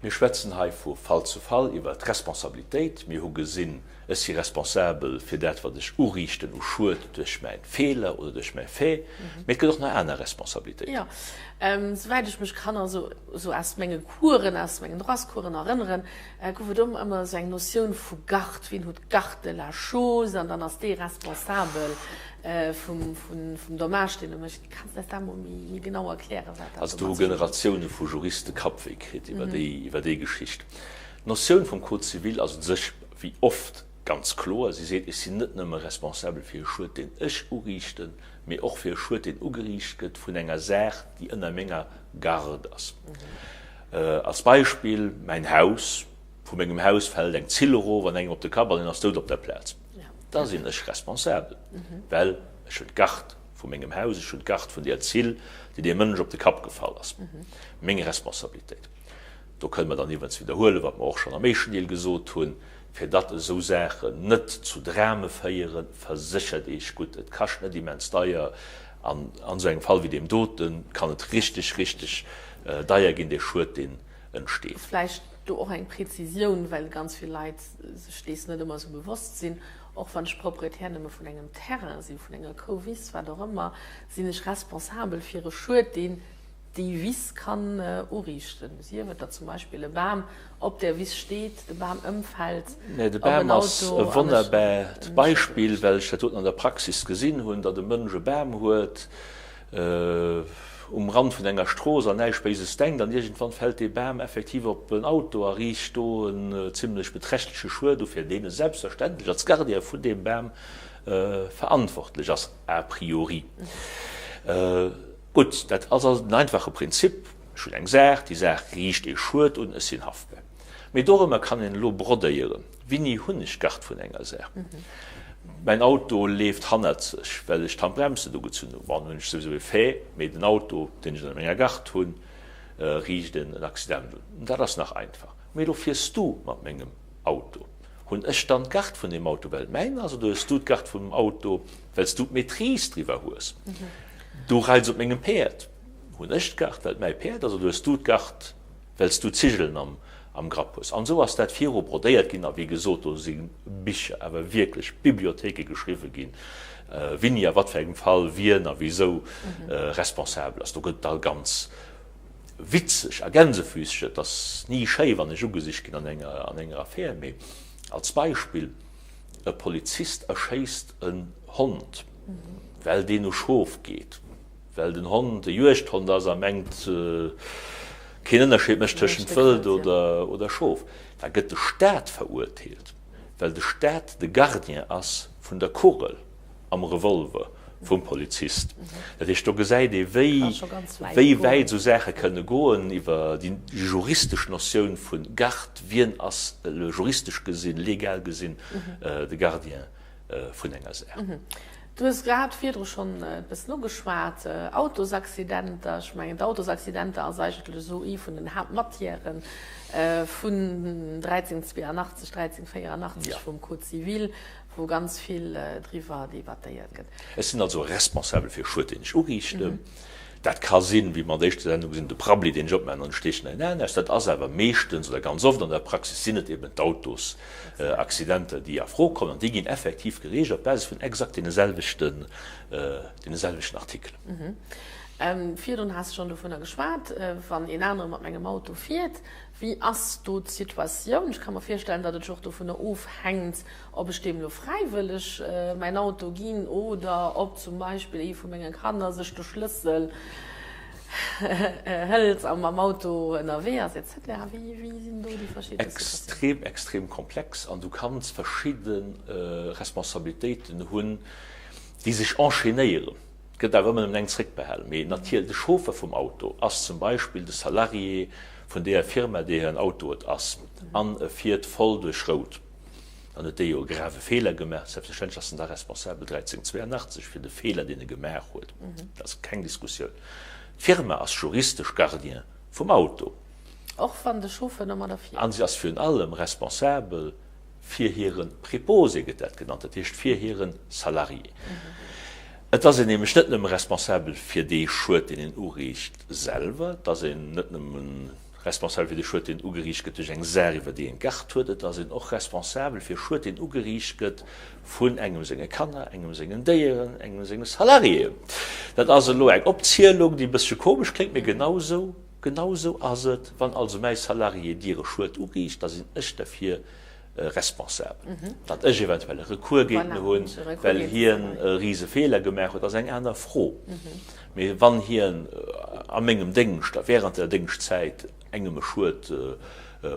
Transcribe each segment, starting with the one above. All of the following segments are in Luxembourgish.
Mir schwätzen hei vu Fall zu Fall iwwer d'Responsabilitéit. Mir hu gesinn, ech si responsabel fir dat, wat ech uriichten u Schued duerch mäi Feeler oder duerch mäi Fait. Mee et gëtt och nach aner Responsabilitéiten. Jo, souwäit ech mech kann also esou aus menge Coursen, aus mengen Droitscoursen erënneren, gouf et ëmmer esou eng Notioun vu Garde, wien huet d'Garde de la chose an dann ass dee responsabel vum Dommage, deen e mécht. Kanns de eis dat mol méi genau erklären, wat dat Also do hu Generatioune vu Juriste Kappwéi kritt iwwer déi, iwwer déi Geschicht. D'Notioun vum Code civil ass u sech, wéi oft, ganz kloer. Si seet, ech sinn net nëmme responsabel fir e Schued, deen ech uriichten, mee och fir e Schued, deen ugeriicht gëtt vun enger Saach, déi ënner menger Garde ass. Als Beispill, mäin Haus, vu mengem Haus fält eng Zill erof an engem op de Kapp an en ass dout op der Plaz. Da sinn ech responsabel, well ech hunn d'Garde vu mengem Haus, ech hunn d'Garde vun där Zill, déi deem Mënsch op de Kapp gefall ass. Meng Responsabilitéit. Do kënne mer dann iwwerens widderhuelen, wat mer och schonn am éischten Deel gesot hunn, Fir datt esou Saachen net zu Drame féieren, verséchert Iech gutt. Et kascht net immens deier an an esou engem Fall wéi deem dote kann et richteg, richteg deier ginn, dee Schued, deen entsteet. Vläicht do och eng Prezisioun, well ganz vill Leit sech dees net ëmmer esou bewosst sinn, Och wann ech Proprietär nëmme vun engem Terrain sinn, vun enger Kouwiss, wat och ëmmer, sinn ech responsabel fir e Schued, deen déi Wiss kann uriichten. Sief et, datt zum Beispill e Bam op där Wiss steet, de Bam ëmfält Nee, de op en Bam ass Auto e an ech wonnerbaart en Schued Beispill, uriichten. well ech dat doten an der Praxis gesinn hunn, datt e Mënsch e Bam huet, um Rand vun enger Strooss an näischt Béises denkt an iergendwann fält dee Bam effektiv op en Auto a riicht do en zimlech beträchtleche Schued u fir deen e selbstverständlech als Gardien vun deem Bam verantwortlech ass a priori. Gutt, dat ass also den einfache Prinzip, ech hunn eng Saach, déi Saach riicht ee Schued un, ech sinn haftbar. Mee dorëmmer kann een elo brodéieren. Wini hunn ech d'Gard vun enger Saach? Mäin Auto leeft hannerzeg, well ech d'Handbrems net ugezunn hunn. Bon, dann hunn ech souwisou e Fait, mee den Auto, deen ech ënner menger Gard hunn, riicht en Accident un. Dat ass nach einfach. Mee elo fiers du mat mengem Auto. Hunn ech dann d'Gard vun deem Auto, well et mäin ass, oder hues du d'Gard vum Auto, well s du d'Maîtrise driwwer hues? Du reits op mengem Päerd. Hunn ech d'Gard, well et mäi Päerd ass, oder hues du d'Gard, well s du d'Zigelen am Grapp hues. An esou ass dat viru brodéiert ginn. A wéi gesot, do si Bicher, awer wierklech Bibliothéike geschriwwe ginn, wini a wat fir engem Fall wien a wisou responsabel ass. Do gëtt et all ganz witzeg a Gänsefüßchen. Et ass ni schéi, wann ech ugesicht ginn an enger Affär, mee als Beispill, E Polizist erschéisst en Hond, well deen u Schof geet. Well den Hond e Juegdhond ass a mengt, keen Ënnerscheed mécht tëschent Wëld oder Schof, da gëtt de Staat verurteelt, well de Staat de Gardien ass vun der Kugel am Revolver vum Polizist. Dat heescht, do gesäit ee wéi wéi wäit esou Saache kënne goen iwwer déi juristesch Notioun vu Garde, wien ass juristesch gesinn, legal gesinn de Gardien vun enger Saach. Du hues grad virdru schonn e bëssen ugeschwat, Autosaccidenter. Ech mengen, d'Autosaccidenter ass eigentlech esou ee vun den Haaptmatièren vun 1382, 1384 vum Code civil, wou ganz vill driwwer debattéiert gëtt. Ech sinn also responsabel fir Schued, deen ech uriichten. Dat ka sinn, wéi mer an der éischter Sendung gesinn hunn, de Prabbeli, deen ech opmaachen an ech steechen en Aen aus. Dat ass awer meeschtens oder ganz oft an der Praxis sinn et eben d'Autosaccidenter, déi a Fro kommen an déi ginn effektiv gereegelt op Basis vun exakt deene selwechten, deene selwechten Artikelen. Virdrun has de schonn dovunner geschwat, wann een anere mat mengem Auto fiert, wéi ass do d'Situatioun? Ech ka mer virstellen, datt et jo och dovunner ofhänkt, Ob ech deem elo fräiwëlleg mäin Auto ginn oder ob zum Beispill ee vu menge Kanner sech de Schlëssel hëlt a mam Auto ënnerwee ass, etc. Wéi sinn do déi verschidde Situatiounen? Extrem, extrem komplex an du kanns verschidde Responsabilitéiten hunn, déi sech enchaînéieren. Et gëtt awer ëmmer nëmmen eng zréckbehalen. Mee natierlech, de Chauffer vum Auto ass zum Beispill de Salarié vun deeër Firma, deer hiren Auto et ass an e fiert voll duerch Rout. Dann huet dee jo e grave Feeler gemaach. Selbstverständlech ass en da responsabel, 1382, fir de Feeler, deen e gemaach huet. Dat ass keng Diskussioun. D'Firma ass juristesch Gardien vum Auto. Och wann de Chauffeur domadder fiert. A si ass virun allem responsabel fir hire Préposé, gëtt dat genannt, dat heescht fir hire Salarié. Et ass een nämlech net nëmme responsabel fir dee Schued, deen een uriicht selwer, et ass een net nëmmen. responsabel fir de Schued, deen ugeriicht gëtt duerch eng Saach, iwwer déi een d'Gard huet. Et ass een och responsabel fir Schued, deen ugeriicht gëtt vun engem senge Kanner, engem sengen Déieren, engem senge Salariéen. Dat ass elo eng Opzielung, déi e bëssche komesch kléngt, mee genau esou, genau esou ass et. Wann also mäi Salarié dir e Schued uriicht, da sinn ech derfir responsabel. Datt ech eventuell e Recours géint en hunn, well hien e rise Feeler gemaach huet, ass eng aner Fro. Mee wann hien a mengem Déngscht a während der Déngschtzäit engem e Schued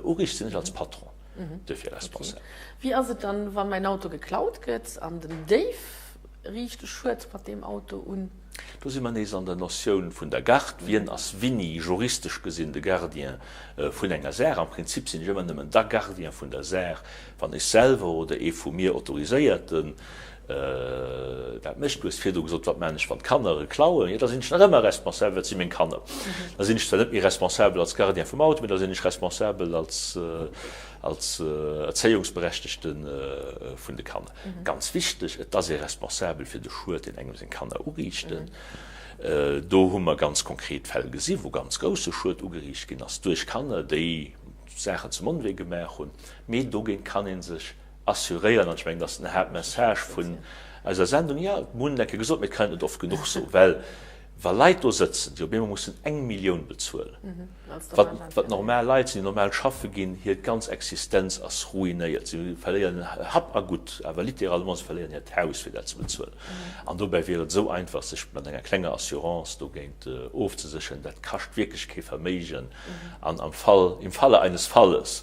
uriicht, sinn ech als Patron duerfir responsabel. Wéi ass et dann, wa mäin Auto geklaut gëtt an den Déif riicht e Schued mat deem Auto un? Do si mer nees an der Notioun vun der Garde. Wien ass winni juristesch gesinn de Gardien vun enger Saach? Am Prinzip sinn ech ëmmer nëmmen da Gardien vun der Saach, wann ech selwer oder ee vu mir Autoriséierten dat mécht. Du hues virdu gesot, Wat maachen ech, wann d'Kanner e klauen? Jo, da sinn ech nach ëmmer responsabel, well et si meng Kanner. Da sinn ech zwar net méi responsabel als Gardien vum Auto, mee da sinn ech responsabel als als Erzéiungsberechtegte vun de Kanner. Ganz wichteg, et ass ee responsabel fir de Schued, deen engem seng Kanner uriichten. Do hu mer ganz konkret Fäll gesi wou ganz grousse Schued ugeriicht ginn ass duerch Kanner, déi Saachen zum Onwee gemaach hunn. Mee dogéint kann ee sech assuréieren, an ech mengen, dat ass den Haaptmessage vun eiser Sendung, jo, mir hunn et eng Kéier gesot, mee et kann een et net oft genuch soen, well wa Leit do sëtzen, déi op eemol mussen eng Millioun bezuelen, wat normal Leit sinn, déi normal schaffe ginn, hir ganz Existenz ass ruinéiert, si verléieren Hab a Gutt, awer littéralement, si verléieren hiert Haus, fir dat ze bezuelen. An dobäi wier et esou einfach, sech mat enger klenger Assurance dogéint ofzesécheren, dat kascht wierklech kee Verméigen an am Fall, im Falle eines Falles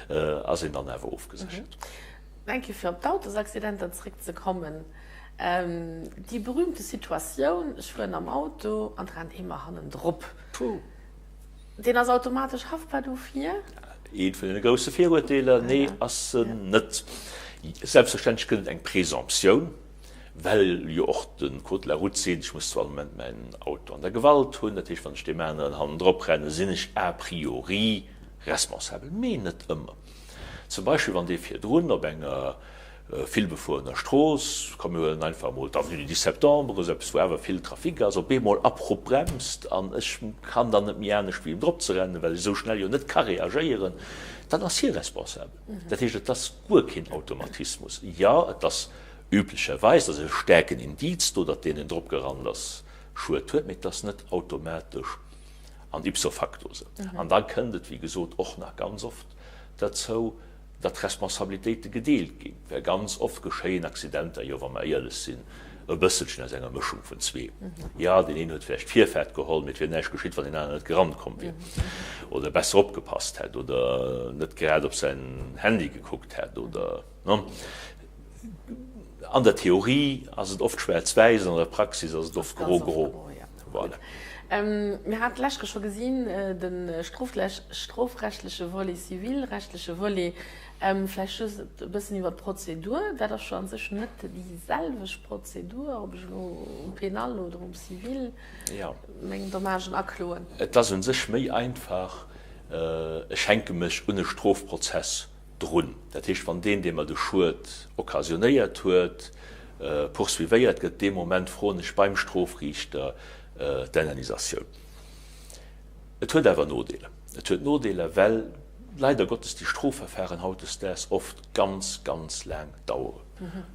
ass een dann awer ofgeséchert. Eng Kéier fir op d'Autosaccidenter zréckzekommen, déi berühmte Situatioun, ech fueren am Auto an et rennt ee mer hannendrop. Puh. Deen ass automatesch haftbar dofir? Eent vun deene grousse Viruerteeler, Nee, ass en net. Selbstverständlech gëtt et eng Présomptioun, well jo och de Code de la route seet, ech muss zu all Moment mäin Auto an der Gewalt hunn. Dat heescht, wann ech deem aneren hannendrop rennen, sinn ech a priori responsabel, mee net ëmmer. Zum Beispill wann dee virdrun op enger villbefuerener Strooss, komm mir huelen einfach emol d'Avenue du 10 septembre, esou eppes wou awer vill Trafic ass, op eemol abrupt bremst an ech kann dann net méi anescht wéi em drop ze rennen, well ech esou schnell jo net ka reagéieren, dann ass hie responsabel. Dat heescht, et ass guer keen Automatismus. Jo, et ass Üblecherweis ass e staarken Indiz do, datt deen, deen drop gerannt ass, Schued huet, mee et ass net automatesch an ipso facto esou. An da kënnt et, wéi gesot, och nach ganz oft derzou, datt Responsabilitéite gedeelt ginn, well ganz oft geschéien Accidenter jo, wa mer éierlech sinn, e bësselchen aus enger Mëschung vun zwee. Jo, deen een huet vläicht d'Virfaart geholl, mee et wier näischt geschitt, wann deen aneren net gerannt komm wier oder besser opgepasst hätt oder net grad op säin Handy gekuckt hätt oder. An der Theorie ass et oft schwaarz-wäiss, an der Praxis ass et oft gro-gro. Voilà. Mir haten d'lescht Woch scho gesinn, de strofrechtleche Volet, zivilrechtleche Volet. Vläicht just e bëssen iwwer d'Prozedur. Dat ass jo a sech net déi selwecht Prozedur, ob ech elo um Penal oder um Civil meng Dommagen akloen. Et ass u sech méi einfach, ech hänke mech un e Strofprozess drun. Dat heescht, wann deen, dee mer de Schued occasionnéiert huet, poursuivéiert gëtt, dee Moment froen ech beim Strofriichter d'Indemnisatioun. Et huet awer Nodeeler. Et huet Nodeeler, well leider Gottes déi Strofverfahren hautdesdaags oft ganz, ganz laang daueren.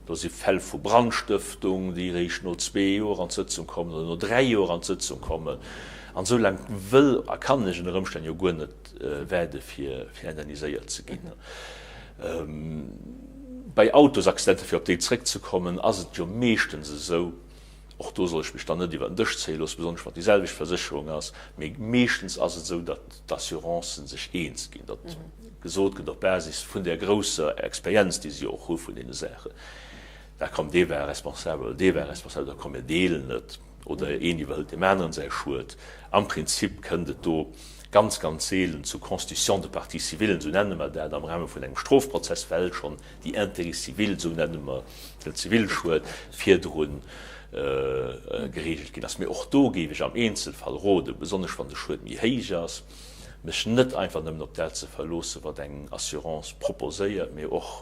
Do si Fäll vu Brandstëftung, déi eréischt no zwee Joer an d'Sëtzung kommen oder no dräi Joer an d'Sëtzung kommen. An esou laang wëll a kann ech ënner Ëmstänn jo guer net waarde fir indemniséiert ze ginn. Bei Autosaccidenter, fir op déi zréckzekommen, ass et jo meeschtens esou, och do soll ech mech dann net iwwer den Dësch zéie loossen, besonnesch wann et déi selwecht Versécherung ass, mee meeschtens ass et esou, datt d'Assurancen sech eens ginn, datt gesot gëtt op Basis vun där grousser Experienz, déi se jo och hu vun deene Saachen, da komm dee war responsabel oder dee war responsabel, da komm mir deelen et oder een iwwerhëlt deem aneren säi Schued. Am Prinzip kënnt et do ganz, ganz seelen zu Constitution de partie civile, esou nenne mer dat am Rahme vun engem Strofprozess, well schonn déi Intérêt civil, esou nenne mer den Zivilschued, virdru geregelt ginn ass. Mee och do géif ech am Eenzelfall roden, besonnesch wann de Schued méi héich ass. Mech net einfach nëmmen op dat ze verloossen, wat eng Assurance proposéiert, mee och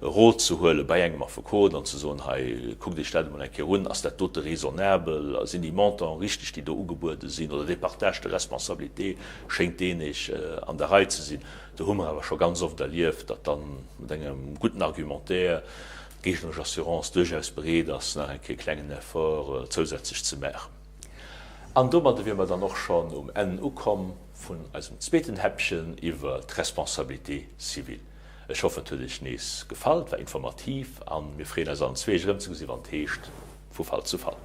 Rot ze huele bei engem Affekot an ze soen, hei, kuckt Iech dat emol eng Kéier un, ass dat dote raisonnabel, sinn déi Montanten richteg, déi do ugebuede sinn, oder dee Partage de responsabilité, schéngt deen Iech an der Rei ze sinn? Do hu mer awer scho ganz oft erlieft, datt dann mat engem gudden Argumentaire d'géigneresch Assurance duerchaus bereet ass, nach eng Kéier e klengen Effort zousätzlech ze maachen. An domadde wier mer dann och schonn um Enn ukomm vun eisem zweeten Häppchen iwwer d'Responsabilité civile. Ech hoffen, et huet Iech nees gefall, et war informativ a mir freeën eis allen zwee, Iech erëmzegesinn, wann et heescht Vu Fall zu Fall.